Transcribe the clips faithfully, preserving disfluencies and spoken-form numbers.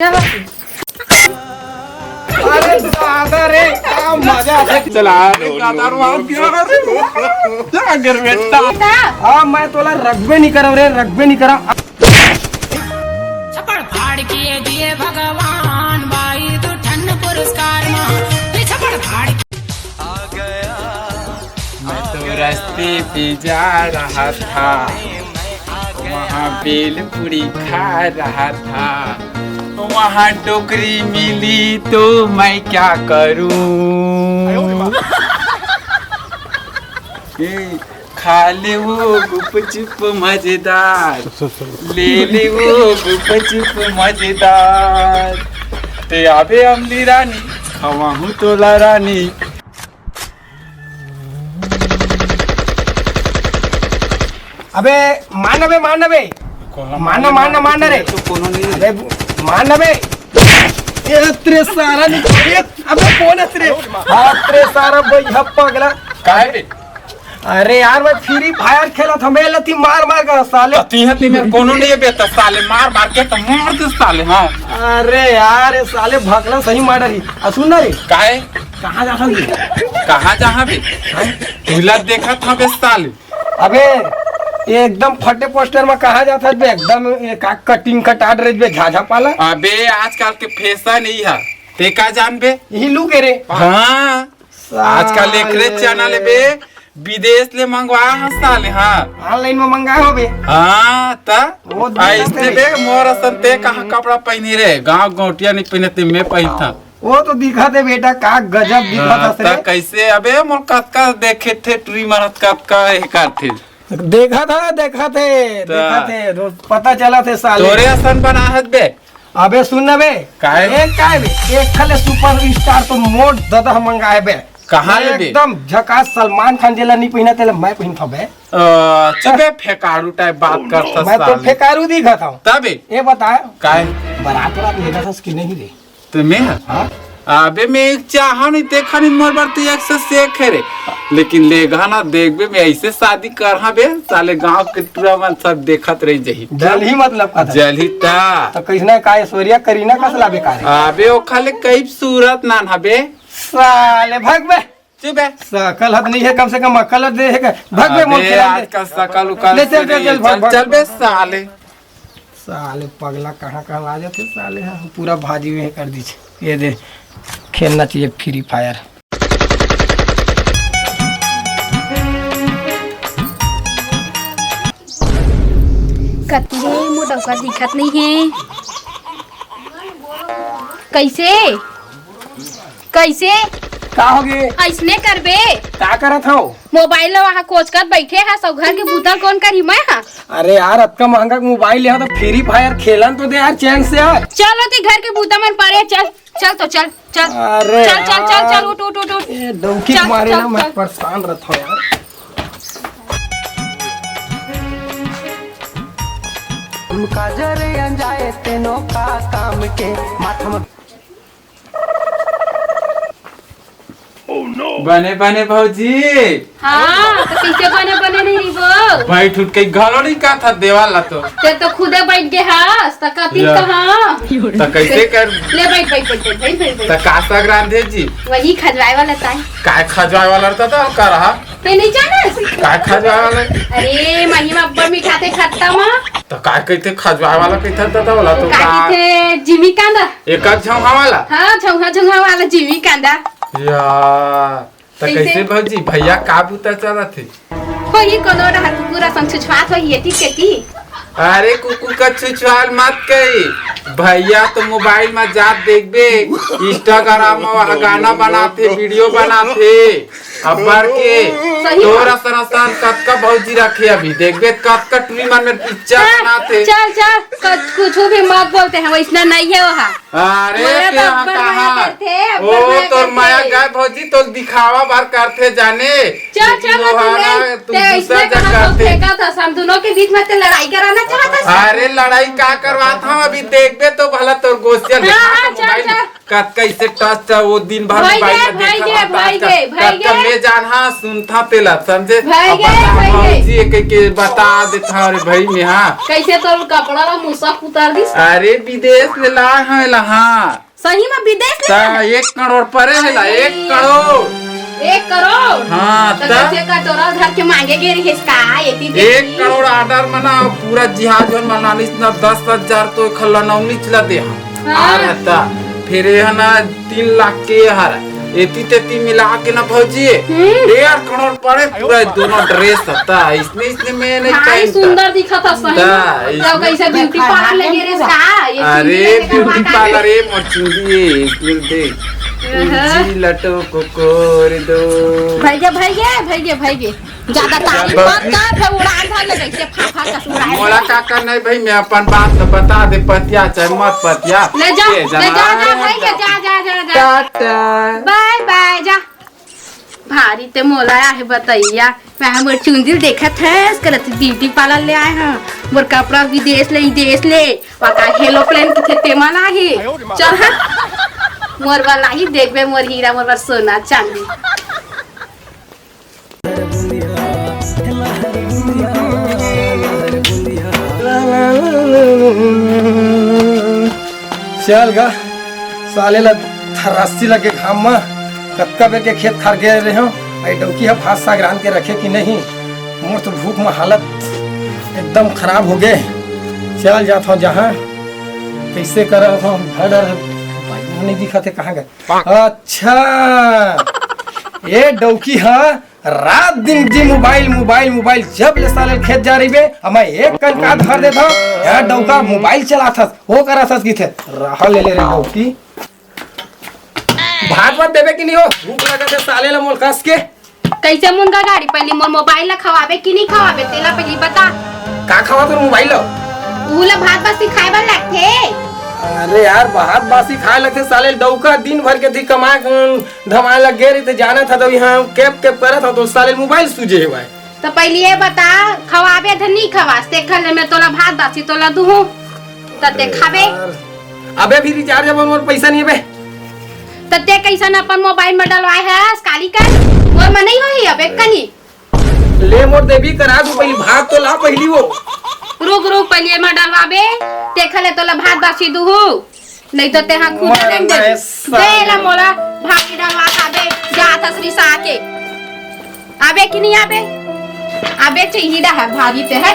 अरे दादा रे, का मजा आथे। चला, अरे दादा रे, क्या कर रहे हो? क्या कर बेटा? अब मैं तोला रखबे नहीं करव रे, रखबे नहीं करव। छपड़ फाड़ के दिए भगवान बाई दू ठन पुरस्कार मा। छपड़ फाड़ के। मैं तो रास्ते पे जा रहा था, वहाँ भेल पूरी खा रहा था, वहाँ टोकरी मिली तो मैं क्या करूँ? ए, खा ले वो गुपचुप मजेदार, ले ले वो गुपचुप मजेदार। ते आबे अमली रानी, खवाहूँ तोला रानी। अबे मान ना बे, मान ना बे। मान ना, मान ना, मान ना रे। तो कोनो नहीं। अबे मान ना बे। ए तेरे सारा नहीं। ए, अबे कौन है तेरे? हाँ, तेरे सारा भाई हप्पा गला। काहे बे? अरे यार, मैं फ्री फायर खेलत हूँ, मैं लती मार मार कर साले। तो तीन तीन में कोनो नहीं है बे, तो साले मार मार के तो मार दे साले। हाँ। अरे यार, ये साले भकला सही मार रही। आ सुन ना रे। काहे? कहाँ जा रहा है? कहाँ जा रहा बे? हाँ? तुला देखा था बे साले। अबे, ये एकदम फटे पोस्टर में कहाँ जाता है बे? एकदम ये का कटिंग कटाट रहे बे, झाझा पाला। अबे, आजकल के फैशन ही है, ते का जान बे? यही लू के रे। हाँ। साले। आजकल एकरे चैनल बे, विदेश ले मंगवा ह साले। हाँ। ऑनलाइन में मंगाए हो बे? हाँ, त वो दिखत ऐसे है। बे, मोर असन ते कहाँ कपड़ा पहनी रे? गाँव गौटिया नहीं पहनते, मैं पहनता। वो तो दिखत है बेटा, का गजब दिखत हाँ, हस रे। त कैसे? अबे, मोर कतका देखे थे, ट्री मारत कतका हे करथे। देखत है, देखत है, त देखत है, रोज पता चलत है साले। तोरे असन बना हत बे। अबे सुन ना बे। काहे? एक काय बे? एक खाले सुपरस्टार तो मोर ददा मंगाए बे। कहाँ ले बे? एकदम झकास सलमान खान जेला नहीं पहिना तेला मैं पहिनथव बे। अ, चुपे फेकारू टाइप बात करथस मैं तो साले। फेकारू दिखत हूँ। तबे? ये बता। काहे? बारात वारात लेगा था कि नहीं रे? तो मैं? हाँ? अबे मैं एक चाहा नहीं देखा नहीं मोर बर तो एक से सेक है रे। लेकिन लेगा ना देखबे मैं ऐसे शादी करहा बे साले गांव के टूरा मन सब देखत रही जही। जलही मतलब का था? जलही ता। तो कैसना का ऐश्वर्या करीना कस ला बेकार है? अबे ओ खाले कई सूरत नान हबे। साले भग बे। चुप बे। सकल हत नहीं है कम से कम अकल हत दे है का? भग बे मोर अबे खेला दे। आजकल सकल उकल ले चल, से चल, नहीं चल, है। भग, चल, भग। चल बे साले। साले पगला कहाँ कहाँ ला जाथे साले, हाँ, पूरा भाजी में कर दीजिए। ये दे, खेलना चाहिए फ्री फायर। कति हे, मोर डौका दिखत नहीं हे। कैसे? कैसे? का होगे? अइसने करबे? का करत हव? मोबाइल ल वहाँ कोचकत बइठे हस, अउ घर के बूता कोन करही, मैं हा? अरे यार, अतका महंगा मोबाइल लेहा त फ्री फायर खेलन तो दे यार, चैन से यार। चल ओती घर के बूता मन परे, चल, चल तो चल, चल। अरे चल, चल, चल, यार। चल, उठ, उठ, उठ, उठ। ए, डौकी चल, के मारे चल, ना मैं चल। परेशान रहत हव यार। हम काजर अंजाए तेनो का काम के माथा में बने बने भौजी। हाँ, तो कैसे बने बने नहीं रहिबो? बैठ उठ के घलो नहीं का था देवाल ला तो। ते तो खुदे बैठ गे हस, त कतिन या। कहाँ? त कैसे कर? ले बैठ, बैठ, बैठ, बैठ, बैठ, बैठ, बैठ। त का साग रांधे जी? वही खजवाए वाला ताई। काय खजवाए वाला रहता था, का रहा? ते नहीं जानस? काय खजवाए वाला? अरे, महिमा अब्बड़ मिठाथे खट्टा मा। त काय कहिथे खजवाए वाला कहिथे दादा वाला तो का का? कहिथे जिमी कांदा। एका झौंहा वाला? हाँ, झौंहा, झौंहा वाला जिमी कांदा। या, त कैसे? कैसे भौजी, भैया का बूता चलत हे? होही कोनो डहर कुकुर असन छुछवात होही एती केती। अरे कुकुर का छुछवाल मत कही, भैया तो मोबाइल में जात देखबे, Instagram में वहाँ गाना बनाथे, वीडियो बनाथे। अब्बर के सही तोर बात। असन असन कतका भौजी रखे अभी, देखबे कतका टुरी मन में पिक्चर हाँ, बनाथे। चल, चल, क-, कुछ भी मत बोलते हैं, वैसना नहीं है वहाँ। अरे मया तो तेरा अब्बर मया कहाँ? करथे, अब्बर ओ, मया तोर करथे। मया गाय भौजी, तो दिखावा बार करथे जाने। चल, लेकिन चल, वो तू है ना, नहीं, तू ते दूसरा इसने जग कहा सब करथे। फेंका था, हम दोनों के बीच में ते लड़ाई कराना चाहता था। अरे लड़ाई का करवात हूँ, अभी देखबे तो भला तोर गोसिया हाँ, दिखा हाँ, तो चल, मोबाइल। चल। कतका इसे टच था वो दिन भर भई mobile गे, में भई देखा गे, था, भई टच गे, भई कतका गे। मैं जान, हाँ, सुनथा तेला, समझे? भई अब गे, बता, भई गे। भौजी, एक, एक, के बता देथा रे भाई, मैं, हाँ। कइसे तोर कपड़ा ला मुसक उतार दिस? अरे, विदेश ले लाए हंव एला, हाँ। सही में विदेश ले ता लाए? एक करोड़ परे हे ला, एक करोड़। एक करोड़? हाँ, त ता कइसे कटोरा धर के मांगे गे रहिस का? एती तेती। एक करोड़ order मना, पूरा जिहाज मन मनालिस ना, दस हजार तो खल्ला नौनी चला दे। हाँ। आ रहता। फिर ये ना तीन लाख के हर, एती तेती मिला के ना भौजी, हम्म। डेढ़ करोड़ पड़े पूरा दोनों dress हता। इसने, इसने मैं नहीं भाई पहनता। सुंदर दिखत हस सही ता, में। इसने तब कइसे beauty parlour ले गे रहिस का? ये अरे चुंदी लेके beauty का parlour, ए मोर चुंदी, ए, इसने देख। अहा। जी लटो को कोर दो। भइगे, भइगे, भइगे, भइगे। ज्यादा तारीफ मत कर, फेर उड़ान भर ले जइसे फाफा कस उड़ाए। मोला का करना हे भाई, मैं अपन बात तो बता दे, पतिया चाहे मत पतिया। ले जा, ये ले जा, जमाना जा है। भइगे, जा, जा, जा, जा। टाटा। Bye bye, जा। भारी ते मोला आहे बतइया, मैं मोर चुंदी ल देखत हस, करत beauty parlour ले आए हंव, मोर कपड़ा विदेश ले, विदेश ले, वका hello plan किथे ते मन आहे। चल हाँ, मोर बर लाही देखबे, मोर हीरा, मोर बर सोना चांदी। चल गा, साले ला थर्रासी लगे घाम म, कतका बेर के खेत खार गे रहे हो, आई डौकी ह भात साग रांध के रखे कि नहीं, मोर तो भूख म हालत एकदम खराब हो गे। चल जात हो जहाँ, कइसे करत हो, घर डर भाई नहीं दिखत हे, कहाँ गए? अच्छा, ये डौकी ह रात दिन जी mobile, mobile, mobile, जब ले साले खेत जा रहिबे, अमा एक कन का धर देत हव, यहाँ डौका mobile चलात हस, वो करत हस किथे, रहा ले ले रे डौकी। भात वात देबे कि नहीं हो? भूख लगत हे साले ला मोल कस के। कइसे मुनगा गाड़ी, पहिली मोर mobile ला खवाबे कि नहीं खवाबे, तेला पहिली बता। का खवा तोर mobile ला? ऊ ला भात बासी खाए बर लगथे। अरे यार, भात बासी खाए लगथे साले, डौका दिन भर के दी कमाए, धमाए लग गे रहिथे, जानत हस, तो यहाँ केप केप करत हस, तो साले mobile सूझे हे भाई। त पहिली ये बता, खवाबे धन नहीं खवास, तेखर ले मैं तोला भात बासी तोला दूहूं, त ते खाबे। यार, अबे भी recharge अब मोर पैसा नहीं हे बे। त ते कइसन अपन mobile में डलवाए हस, काली कर, मोर में नहीं होही अब एक कनी। ले मोर देवी करा दू, पहिली भात तो ला पहिली वो। रुक, रुक, पहिली ये में डलवाबे, तेखर ले तोला भात बासी दूहूं। नहीं तो तेहा खुद मरना रख दे। है साले। दे ला मोला भारी डलवा का दे, जात हस रिसा के। आबे कि नहीं आबे? आबे चाहिए डहर भारी ते है।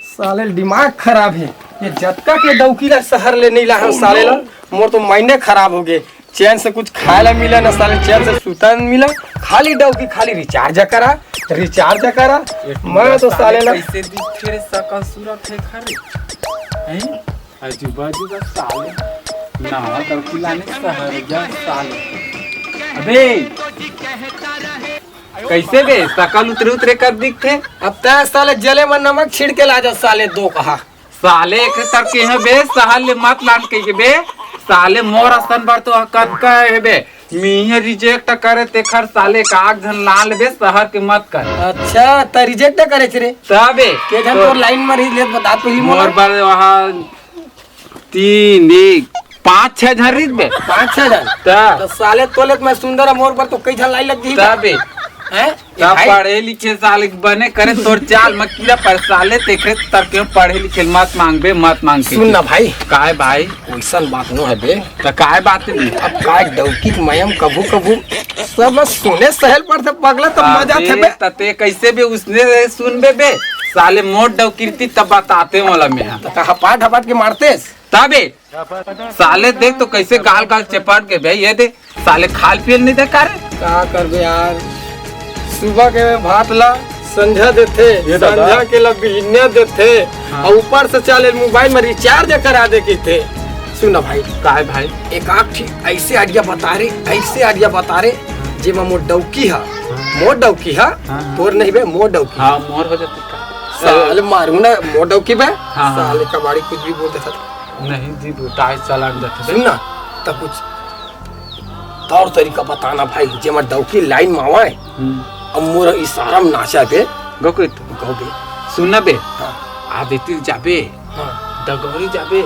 साले दिमाग खराब हे। ये जतका के डौकी ला शहर ले नहीं ला हन साले ला, मोर तो माइंडे खराब हो गे। चैन से कुछ खाए ला मिला ना साले, चैन से सुता नहीं मिला, खाली डौकी, खाली recharge करा, recharge करा। ये मैं तो साले ला कैसे दिखे रे, सकल सूरत हे खरे। हैं? आजू बाजू का साले। नवा डौकी लाने शहर जा साले। अबे, कैसे बे? सकल उतरे उतरे कर दिखथे। अब तैं साले जले में नमक छिड़के ला जा साले, दो कहा। साले एक तर के हे बे, शहर ले मत लान कहिके बे। साले मोर असन बर तो कतका हे बे। मीहे reject करे तेखर साले का झन लान ले बे, शहर के मत कर। अच्छा, त reject करे छे रे? तबे। के झन तो तोर line में रही ले बता तो ही मोर मोला। बर वहाँ तीन, एक, पाँच, छह झन रहिस बे। पाँच, छह झन? त। त साले तोले त मैं सुंदर मोर बर तो कई झन line लग गई। तबे। हैं? तब भाई। पढ़े लिखे साले बने करे तोर चाल म कीड़ा पर साले तेखरे तर के पढ़े लिखे मत मांगबे, मत मांग के। सुन ना भाई। काय भाई? वैसन बात नो हे बे। त काय बात हे बे? अब काय डौकी के मयम कभू कभू सब सुने सहल पर से पगला त मजा थे बे। त ते कैसे बे उसने सुनबे बे? साले मोर डौकीर्ति तब बताते वाला में। त हपाट हपाट के मारतेस? तबे साले देख तो कैसे गाल गाल चपट के बे, ये दे साले खाल पियल नहीं दे का रे? का करबे यार, सुबह के भात ला संझा देथे, ये दादा। संझा के ला बिहनिया देथे, हाँ। और ऊपर से चले mobile में recharge करा दे कहिथे। सुन ना भाई, काय भाई? एक आध ठीक ऐसे idea बता रे, ऐसे idea बता रे, जेमा मोर डौकी हा, हाँ। मोर डौकी हा, हाँ, हाँ। तोर नहीं बे, मोर डौकी। हाँ, मोर हो जाती का? साले मारू ना, मोर डौकी बे, हाँ, हाँ। साले कबाड़ी कुछ भी बोल देता। नहीं जी, बताए चलान देते। सुन ना, त कुछ तौर तरीका बताना भाई, जेमा डौकी line में आवे, हम्म। अब मोर इशारा में नाचा बे। गो के तो। गो बे। सुन ना बे। हाँ। आदितिल जाबे। हाँ। डगौरी जाबे।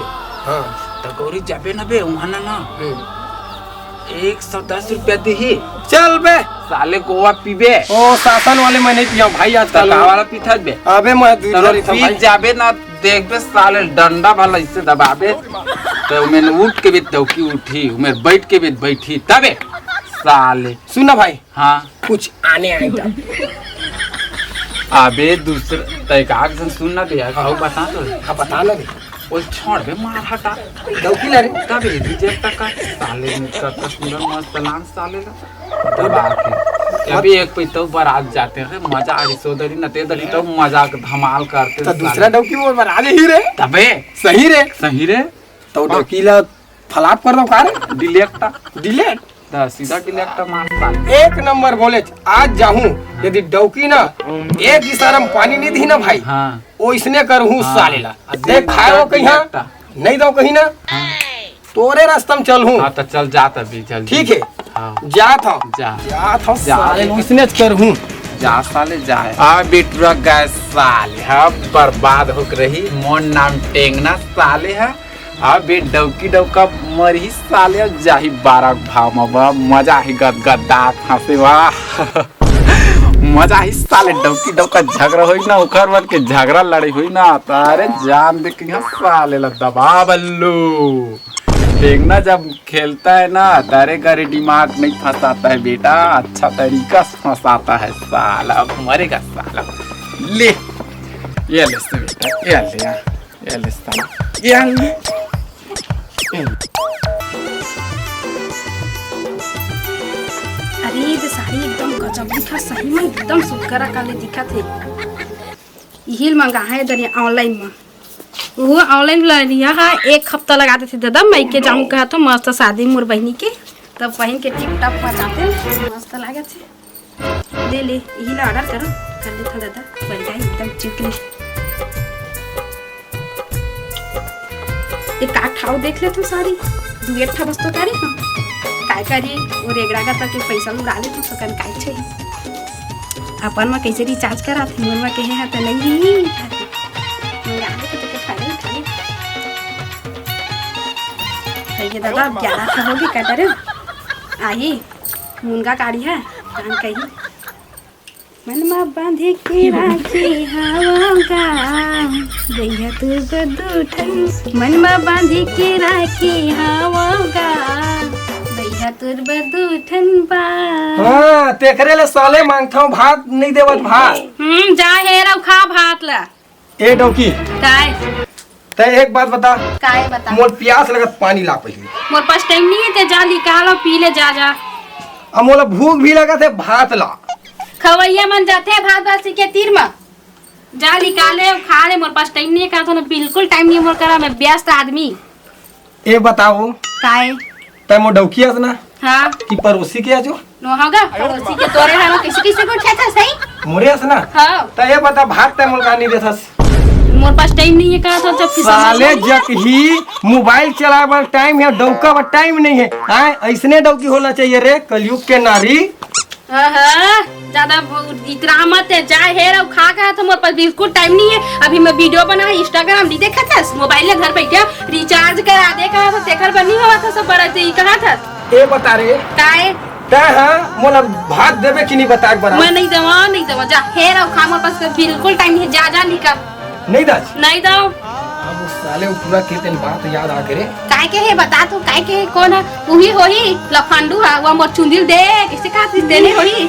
हाँ। त गौरी जाबे ना बे, उहाँ ना ना। हम्म। एक सौ दस रुपया दिही। चल बे। साले गोवा पीबे। ओ, शासन वाले मैं नहीं पिया भाई त आजकल। का वाला पीथस बे? अबे मैं दूध तोरो वाली था पी भाई। जाबे ना, देखबे साले डंडा भला इससे दबाबे। त उमें उठ के भी डौकी उठी, उमें बैठ के भी बैठी, तबे साले। सुन ना भाई। हाँ। कुछ आने आए तब। अबे दूसरा, तय का के सुन ना बे यार, कहूँ बता तो। हाँ, बता ना बे। ओ छोड़ बे, मार हटा। डौकी ला रे। तबे रिजेक्ट का साले में का, का सुंदर मस्त लान साले ला। दबा के। अभी एक पे तो बारात जाते हैं, मजा आ रही, सोदरी न तेदरी तो मजाक धमाल करते तो हैं दूसरा साले। डौकी वो बारात ही रे। तबे। सही रे। सही रे। तो डौकी ला फलाप कर दो का रे? डिलेक्ट। डिलेक्ट? दा, सीधा डिलेक्ट मार साले। एक नंबर बोले, आज जाहूं, यदि डौकी ना एक इशारा में पानी नहीं दी ना भाई, हाँ। ओइसने करहूं हाँ। साले ला। आ देख, देख, खाए हो कहीं, हाँ? डिलेक्ट। नहीं दो कहीं ना, हाँ। तोरे रास्ता में चल हूँ। हाँ, तो चल जा तभी जल्दी। ठीक है। हाँ। जात हूँ। जा। जात हूँ जा। साले, ओइसने करहूं। जा साले जा। आ बिटुआ गए साले, हाँ, बर्बाद होके रही। मोर नाम टेंगना साले है। अबे डौकी डौका मरही साले, अब जाही बारह भाव में बा, मजा ही गदगदात हंसे बा। मजा ही साले डौकी डौका झगड़ा होई ना, ओखर मन के झगड़ा लड़ाई होई ना, तारे जान दे के यहाँ साले ला दबा बल्लू। देखना जब खेलता है ना, तारे घरे दिमाग नहीं फंसाता है बेटा, अच्छा तरीका से फंसाता है साला, अब मरेगा साला। ले, ये ले से बेटा, ये ले यार। ये ले साला। ये ले। अरे, ये तो साड़ी एकदम गजब दिखा, सही में एकदम सुग्घर अकाले दिखत हे। यही मंगा है इधर ये ऑनलाइन में। वो ऑनलाइन ला लिया है, एक हफ्ता लगा देते दादा, मैं के जाऊँ कहा तो मस्त शादी मोर बहिनी के, तब पहन के टिप टॉप पर जाते, मस्त लागत हे। ले ले, यही ला ऑर्डर करो, कर लेथव दादा, बढ़िया एकदम चिकनी। एक आठ ठाव देख लेथव साड़ी, दू एक ठा बस तो करी हम। काय करी, वो रेगड़ा का तक के पैसा उड़ा लेथव, सकन काय छे। अपन में कैसे रिचार्ज कराथे, मोर में कहे है तो नहीं, मंगा ले तो के फायदा उठा ले। ये दादा, ग्यारह ठा होगे, का डरे? आही। मुनगा काढ़ी है, जान कही। मन मा बांधी के राखी हावगा, दइया तुर बर दू ठन। मन मा बांधी के राखी हावगा, दइया तुर बर दू ठन बा। हाँ, तेकरे ले साले मांगथव, भात नहीं देवत भात। हम्म, जा हेर अउ खा भात ला। ए डौकी। काय? तै एक बात बता। काय बता? मोर प्यास लगत, पानी ला पहिले। मोर पास टाइम नहीं है, ते जा निकाल अउ पी ले, जा, जा। अब मोला भूख भी लगत है, भात ला। खवैया मन जाथे भात भात के तीर म। जा निकाले अउ खा ले, मोर पास टाइम नहीं है, कहा तो ना, बिल्कुल टाइम नहीं है मोर करा, मैं व्यस्त आदमी। ए बताओ। काय? तै मोर डौकी अस ना? हाँ। कि पड़ोसी के आजो? नो होगा, पड़ोसी के तोरे हारो कैसे कैसे को खेत है सही? मोरे अस ना? हाँ। तै ए बता, भात तै मोर का नहीं देथस? मोर पास टाइम नहीं है, कहा था जब किसान साले जक ही मोबाइल चलाए बर टाइम है, डौका बर टाइम नहीं है। हाँ, ऐसने डौकी होना चाहिए रे, कलयुग के नारी। हाँ, हाँ, ज्यादा ब-, इतरा मत है, जा हेर अउ खा, कहा था मोर पास बिल्कुल टाइम नहीं है। अभी मैं वीडियो बना, Instagram नहीं देखा था, मोबाइल में घर बैठे रिचार्ज करा दे, कहा था तेकर बर नहीं हुआ था सब बड़ा, ते कहा था। ए बता रे। काय? तै हाँ, मोला भात देबे कि नहीं बता एक बार? मैं नहीं देवा, नहीं देवा, जा हेर अउ खा, मोर पास बिल्कुल टाइम नहीं है, जा, जा निकल। नहीं दाज? नहीं दो। अब उस साले वो पूरा के तेन बात याद आ के रे। काय के है बता तू, काय के है, कौन है? उही होही, लफांडू है, वो मोर चुंदिल दे, किसे कहा थी देने होही?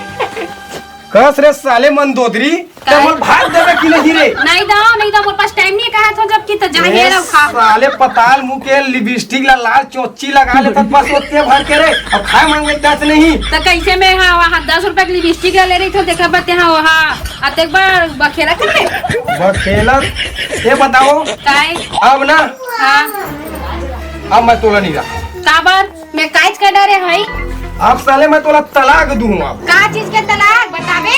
कस रे साले मंदोदरी, तै काय? मोर भात देबे कि नहीं रे? नहीं दो, नहीं दो, मोर पास टाइम नहीं कहा था जब कि तो जा ए हेर अउ खा। साले पताल मुंह के लिपस्टिक ला लाल चोची लगा ले तब बस ओते भर के रे। अब खाए मांगे दस नहीं। तो कैसे मैं हाँ वहाँ दस रुपए की लिपस्टिक ला ले रही थी, देखा बते हाँ वहाँ अतेक बार बखेला कर ले। बखेला? ये बताओ। काय? अब ना। हाँ। अब मैं तोला नहीं रहा। काबर? मैं काज का डरे हई? अब साले मैं तोला तलाक दूं अब। का चीज के तलाक बताबे?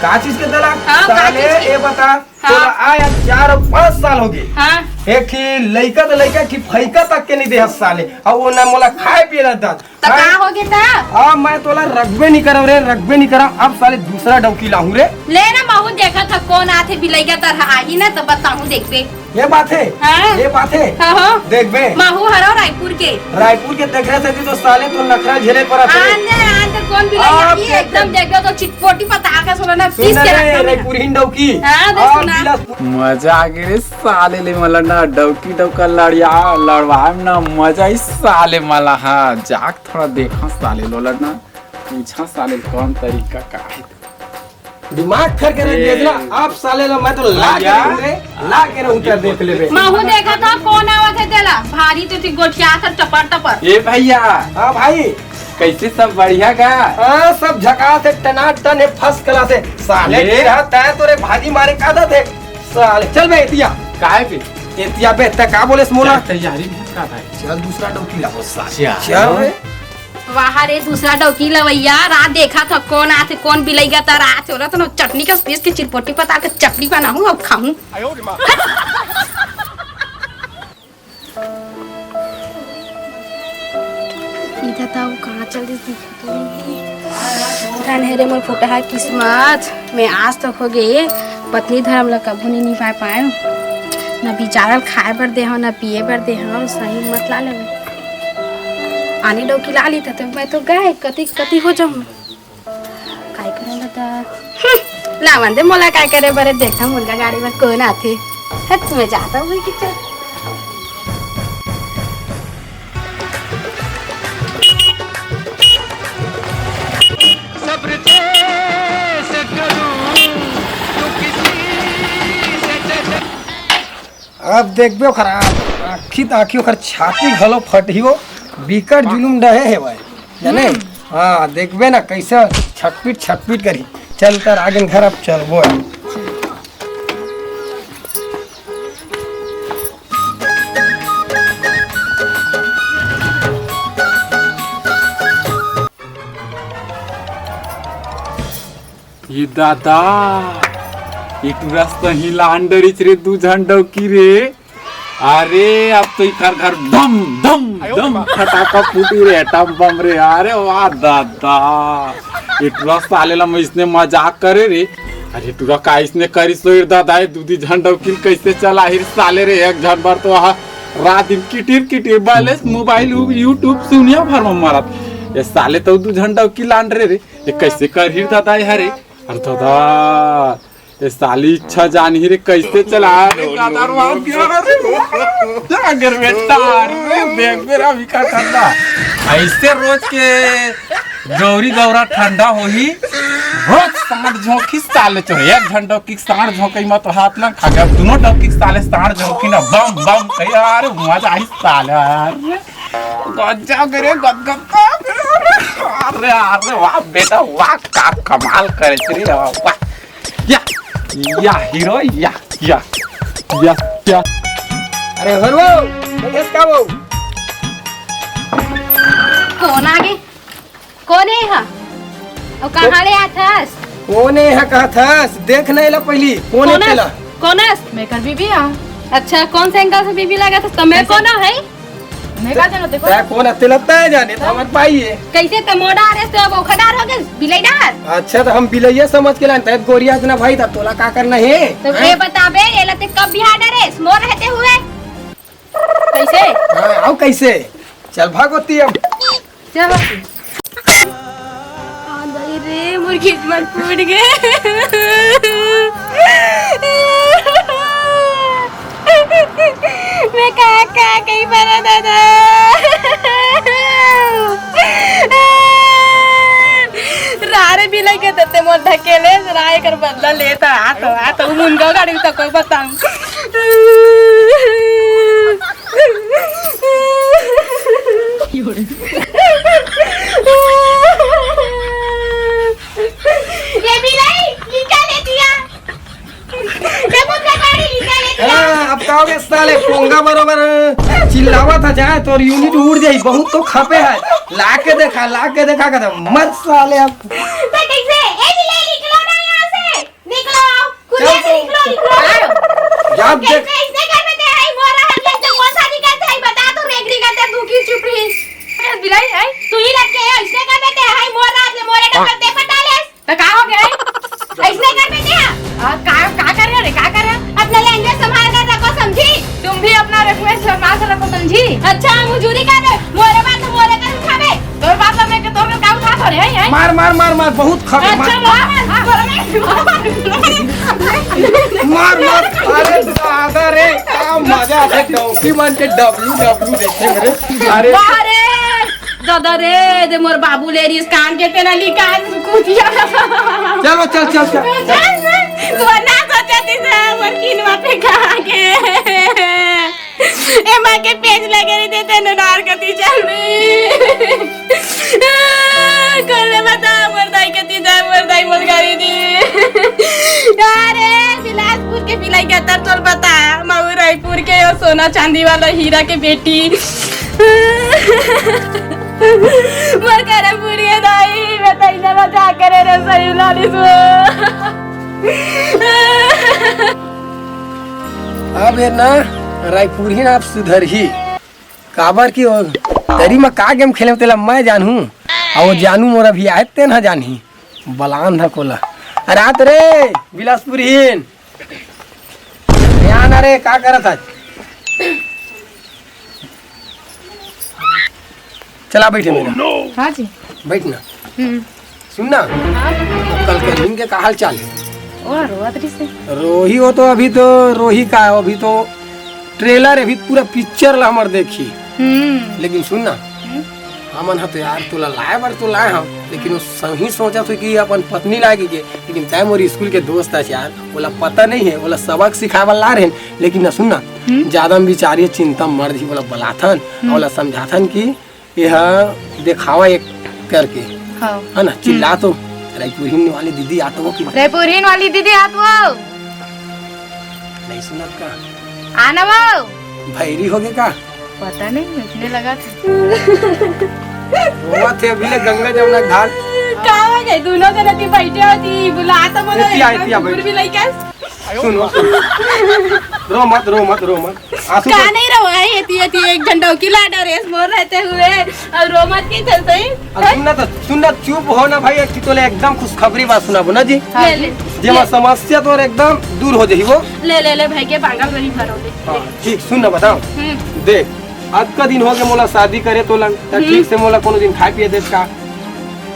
का चीज के तलाक? हाँ, का साले चीज के? ये बता, तोला आय आज चार अउ पाँच साल होगे। हाँ। एक ठी लइका त लइका, एक ठी फइका तक के नइ देहस साले। अउ वो ना मोला खाय पिये ला दस। त का होगे त? अब मैं तोला रखबे नइ करँव रे, रखबे नइ करँव। अब साले दूसरा डौकी लाहूँ रे। ले ना, महूँ देखत हँव कोन आथे बिलइया तरह आही ना, त बताहूँ, देखबे। ये बात हे? हाँ। ये बात हे? हाँ, हाँ। देखबे। महूँ हरँव रायपुर के। रायपुर के तेकरे सेती तो साले तो नखरा झेले परत हे। आन दे, आन दे, कोन बिलइया आही, एकदम देखबे तो चिटपोटी पता के सुना ना, सुन पीस ना के रे, रखना। रायपुर हिंडौकी। हाँ, दे और सुना। बिलासपुर। मजा आगे रे साले ले, मला ना डौकी डौका लड़िया, लड़वाए म ना मजा ही साले मला। हाँ, जाक थोड़ा देखा साले लोला ना, पूछा साले कौन तरीका का हे। दिमाग खर के रख दे ना। ए। अब साले ला मैं तो ला के भैया। रहूं रे, ला के रहूं, तेला देख लेबे। महूं देखत हंव कोन आवत हे तेला, भारी तो थी गोठियात हे टपर टपर। ए भैया। हाँ भाई। कैसे, सब बढ़िया का? हाँ, सब झकास हे, टनाटन हे, first class हे। साले ए। की रहा तय तो रे भाजी मारे का आदत हे। साले चल बे एतिया। काय बे? एतिया बे, तय का बोले मोला? तैयारी नहीं का भाई? चल दूसरा डौकी ला। साले चल। चल रे। वाह रे, दूसरा डौकी लवैया, रात देखत हंव कोन आथे, कोन बिलइया तर आथे, ओला तो ना चटनी के पीस के चिरपोटी पता के चटनी बनाहूं अउ खाहूं। इधर तो कहां चल दिस दिखत नइ हे। धन हे रे मोर फुटहा किस्मत, मैं आज तक होगे पत्नी धरम ला कभू नइ निभाय पाएंव, न बिचारा ल खाय बर देहंव, न पिये बर देहंव, सही मत ला लेवे। आनी डौकी ला ली त मैं तो गय कति कति हो जाहूं। काय करंव दादा? हम्म, लावन दे मोला काय करे बर, देखथंव मुर्गा गाड़ी म कोन आथे। हट, मैं जात हंव कि चल। सब्र कैसे करूं, तू किसी से डर अब देखबे ओखर आ-, आँखी त आँखी, ओखर छाती घलो फटही, वो बिकट जुलुम डहे हे भाई, जाने? हम्म। हाँ, देखबे ना कैसे छटपिट छटपिट करही। चल तर आगेन घर, अब चलबो अब। ये दादा, ये टूरा सही लान डरिच रे, दू झन डौकी रे। अरे, अब तो इकर घर धम, धम, धम फटाका फूटी रे, एटम बम रे। अरे वाह दादा, ये टूरा साले ला मैं इसने मजाक करे रे। अरे टूरा का इसने करिस रे दादा, ये दू दी झन डौकी ल कैसे चलाही रे साले रे। एक झन बर तो वहाँ रात दिन किटिर किटिर बैलेंस मोबाइल, YouTube सुनिया भर में मारत। ये साले तो दू झन डौकी लान रे रे। ये कैसे करही दादा ये हरे? अरे दादा, ये साली इच्छा जानही रे, कैसे चला रे दादा रे बाप। अरे बेटा, अरे देख मेरा भी का करना। ऐसे रोज के गौरी गौरा ठंडा होही, रोज सांड झोंकी साले चो। एक झन डौकी सांड झोंकई म तो हाथ ना खा गया, दोनों डौकी साले सांड झोंकी ना बम बम कही। अरे मजा आई साले, अरे गजब रे, गदगद। अरे, अरे, वाह बेटा, वाह, का कमाल करे रे, वाह। या, या हीरो, या, या, या, या। अरे हरवो, कैसे का वो? कोन आगे? कोन हे हा? अउ कहाँ ले आथस? कोन हे हा कहथस? देख ना एला पहिली, कोन हे कोन तेला? कोन हस? मैं कर बीबी हंव। अच्छा, कोन से एंगल से बीबी लगत हस? त मैं कैसे? कोन हंव? मैं का जानव, देखो। तै कोन हस तेला तै जाने, त हमर भाई हे। कैसे त मोर डार हे, त अब ओखर डार होगे, बिलई डार। अच्छा, त हम बिलइया समझ के लान, तै गोरिया जना भाई, त तोला का करना हे? त हैं? ये बताबे, एला तै कब बिहा डरेस, मोर रहते हुए? कैसे? हाँ, अउ कैसे? चल भाग ओती अब। चल। आ दाई रे, मोर किस्मत फूट गे। मैं का, का कही पारा दादा। रा रे बिलई के तते मोर ढकेले, रा एकर बदला लेत आ तो, आ तो मुनगा गाड़ी तक कोई बताऊं। ये बिलई, निकाल ले दिया। ये मुनगा गाड़ी निकाल ले दिया। हाँ, अब का होगे साले, पोंगा बरोबर चिल्लावत हे, जाए तोर यूनिट उड़ जाही, बहुत तो खपे हे। ला के देखा, ला के देखा, कहता मत साले अब। तो कैसे? ए बिलई, निकलो ना यहाँ से, निकलो। चल तो। निकलो, निकलो। जब देख। कैसे, इसने घर में ते है, मोरा हर ले तो कौन शादी करते है, बता तो रेगड़ी करते, तू क्यों चुप रही? अरे बिलाई है, तू ही लग के है, इसने घर में ते है, मोरा हर ले, मोरे डबल ते पटा ले। तो का हो गया है? इसने घर में ते है। आ, का, का कर रहे रे, का कर रहे? अपना लहंगा संभाल कर रखो, समझी? तुम भी अपना लहंगा संभाल कर रखो, समझी? अच्छा, मजूरी कर रहे, मोरे बात तो मोरे कर उठावे। तोर बात तो मैं के तोर के का उठा थोड़े है, है? मार, मार, मार, मार, बहुत खा, मार। अच्छा, मार, मार, मार, मार। मार, मार। अरे दादा रे, क्या मजा है डौकी बन के डब्ल्यू डब्ल्यू देखे मेरे। अरे। वाह रे, दादा रे, दे मोर बाबू ले रही कान के तेना लिखा कुतिया। चलो, चल, चल, चल। तू ना सोचा थी से मोर किनवा पे कहा के। ए माँ के पेज लगे रही देते ननार कती चल रही। कर दे बता, मोर दाई कती जाए, मोर दाई मोर गाड़ी दी। अरे, बिलासपुर के बिलाई के तर तोल बता, मऊ रायपुर के और सोना चांदी वाला हीरा के बेटी। मोर करम पूरी है दाई, मैं तैसे बचा करे रे सही लाली सो। अब ये ना रायपुर ही ना, अब सुधर ही। काबर कि वो तरी म का गेम खेले तेला मैं जानहूं, अउ वो जानू मोर अभी आए तेन ह जानही। बलान ह कोला। अरे आत रे बिलासपुरहीन। ध्यान अरे का करत हस? चला बैठे मेरा। हाँ जी। बैठ ना। हम्म। सुन ना, हाँ। कल के दिन के का हाल चाल है? ओ, रोवत रहिस हे। रोही, वो तो अभी तो रोही का है, अभी तो ट्रेलर, अभी पूरा पिक्चर ला हमर देखी। हम्म। लेकिन सुन ना, हम्म। हमन ह तो यार तोला लाए बर तो लाए हम, लेकिन वो सही सोचत हो कि अपन पत्नी लाए के, लेकिन तय मोर स्कूल के दोस्त है यार, ओला पता नहीं है, ओला सबक सिखाए बर ला रहे हैं। लेकिन ना सुन ना, हम्म। ज्यादा में विचारिए, चिंता मर जी, ओला बलाथन, हम्म। ओला समझाथन कि ये हा देखावा एक करके, हाँ। है ना? चिल्ला हम्म। तो, रायपुरहीन वाली दीदी आत हो कि? रायपुरहीन वाली दीदी आत हो। नहीं सुनत का? आना वो। भैरी हो गए का? पता नहीं, इसने लगा था। रोवत हे अभी ले गंगा जमुना घाट। का हो गए? दोनों जन की बैठे होती, बुला तो बोलो, एती आ, एकदम एती आ, कुकुर बैठ। भी लेके। सुनो, सुनो। रो मत, रो मत, रो मत। आंसू का तो नहीं रो, आई एती, एती एक झन डौकी ला डरे, मोर रहते हुए, और रो मत के चलते ही। अब सुन ना तो, सुन ना, चुप हो ना भाई, एक तोले एकदम खुशखबरी बात सुनाबो ना जी। हाँ। ले, ले। जेमा ले। समस्या तोर एकदम दूर हो जाही वो। ले, ले, ले, भाई के बांगल बनी भरो ले। हाँ, ठीक, सुन ना, बताओ। हम्म। देख, अतका दिन हो गए मोला शादी करे तोला, त हम्म। ठीक से मोला कोनो दिन खाए पिए देत का?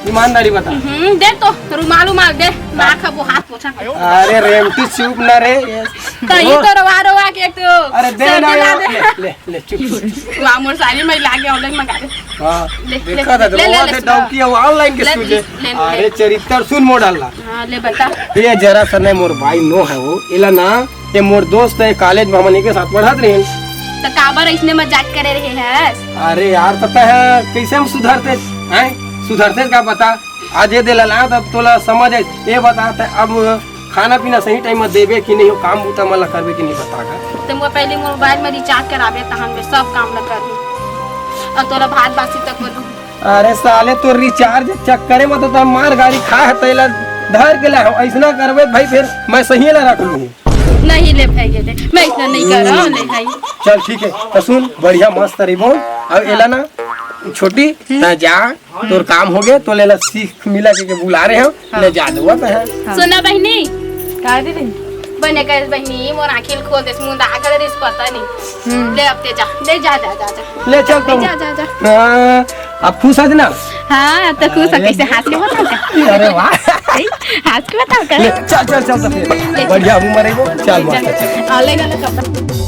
ईमानदारी बता। हम्म, दे तो, रुमाल उमाल दे, माँ खाबो हाथ पोछा। अरे रेमटी चुप ना रे। कहीं वो तो रोवा रोवा के एक तो अरे दे ना, सर्दी ला वो, दे। ले, ले, ले, चुप, चुप। वाह, मोर साड़ी में लागे, online मंगा दे। हाँ, ले, देखा ले, था, ले, ले, रोवा ले, दे, सुना। डौकी है, वो online के ले, सूझे। ले, ले, अरे ले। चरित्र सुन मोर डालना। हाँ, ले बता। ये जरा सा नहीं, मोर भाई नो है वो, एला ना, ये मोर दोस्त है, college में हमन एके साथ पढ़त रहे। तो काबर इसने मजाक करे रहे है? अरे यार, पता है कैसे हम सुधरते हैं? सुधरते का बता, आज ये दे ला, तब तोला समझ आए। ये बता, ते अब खाना पीना सही टाइम में देबे कि नहीं, हो काम बूता मन ला करबे कि नहीं, बता का। तुमको पहले मोबाइल में रिचार्ज कराबे, तहन में सब काम ला करबे। और तोला भात बासी तक बोलू। अरे साले, तो रिचार्ज चक्करे में तो तैं मार गाड़ी खा है, तैला धर के ला हो। ऐसना करबे भाई, फिर मैं सही ला रख लूँ। नहीं ले भाई, ये ले, मैं इतना नहीं कर रहा हूँ, ले भाई। चल ठीक है, तो सुन, बढ़िया मस्त रही बोल। अब एला ना छोटी, तैं जा, तोर काम हो गए, तो ले ला सीख मिला के, के बुला रहे हो, हाँ। ले जा दो, वो तो है। हाँ। सुना बहनी। का दीदी? बने कर बहनी, मोर आँखी ल खोल देस, मुंदा कर देस, पता नहीं। हम्म। ले अब ते जा, ले जा, जा, जा, जा। ले चल तुम। जा, जा, जा। हाँ, अब खुश है ना? हाँ, अब तो खुश है, अरे। कैसे हंस के बताओ का? अरे वाह। हंस के बताओ का? ले, चल, चल, चल, तो फिर। ले, बढ़िया, अब मरेगो। चल, ले, मस्त। चल। Online वाला कपड़ा।